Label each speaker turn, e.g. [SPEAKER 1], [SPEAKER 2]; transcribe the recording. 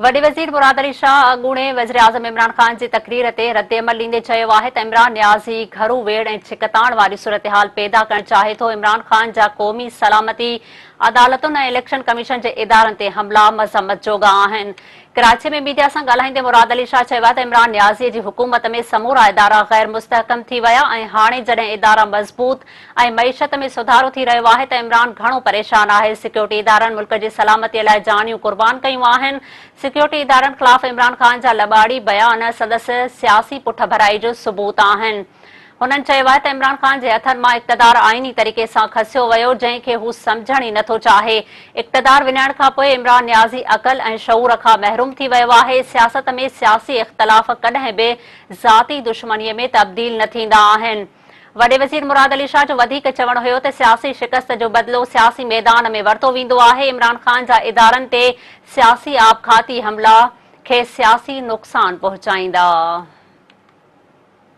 [SPEAKER 1] وڏي وزير مراد علي شاهه اڳوڻي وزيراعظم عمران خان جي تقرير تي ردعمل ڏيندي چيو آهي ته عمران نيازي گهرو ويڙهه ۽ ڇڪتاڻ واري صورتحال پيدا ڪرڻ چاهي ٿو، عمران خان جا قومي سلامتي، عدالتن ۽ اليڪشن ڪميشن جي ادارن تي حملا مذمت جوڳا آهن. ڪراچي ۾ ميڊيا سان ڳالهائيندي مراد علي شاهه چيو آهي ته عمران نيازي جي حڪومت ۾ سمورا ادارا غير مستحڪم ٿي ويا ۽ هاڻي جڏهن ادارا مضبوط ۽ معيشت ۾ سڌارو ٿي رهيو آهي ته عمران گهڻو پريشان آهي، سيڪيورٽي ادارن ملڪ جي سلامتي لاء جانيون قربان ڪيون آهن، سيڪيورٽي ادارن خلاف عمران خان جا لٻاڙي بيان سندس سياسي پٺڀرائي جو ثبوت آهن. هنن چيو آهي ته عمران خان جي هٿن مان اقتدار آئيني طريقي سان کسيو ويو، جنهن کي هو سمجهڻ ئي نٿو چاهي. اقتدار وڃائڻ کانپوء عمران نيازي عقل ۽ شعور کان محروم ٿي ويو آهي، سياست ۾ سياسي اختلاف ڪڏهن به ذاتي دشمني ۾ تبديل نه ٿيندا آهن. وڏي وزير مراد علي شاهه جو وڌيڪ چوڻ هيو ته سياسي شڪست جو بدلو سياسي ميدان ۾ ورتو ويندو آهي، عمران خان جا ادارن تي سياسي آپگهاتي حملا کيس سياسي نقصان پهچائيندا.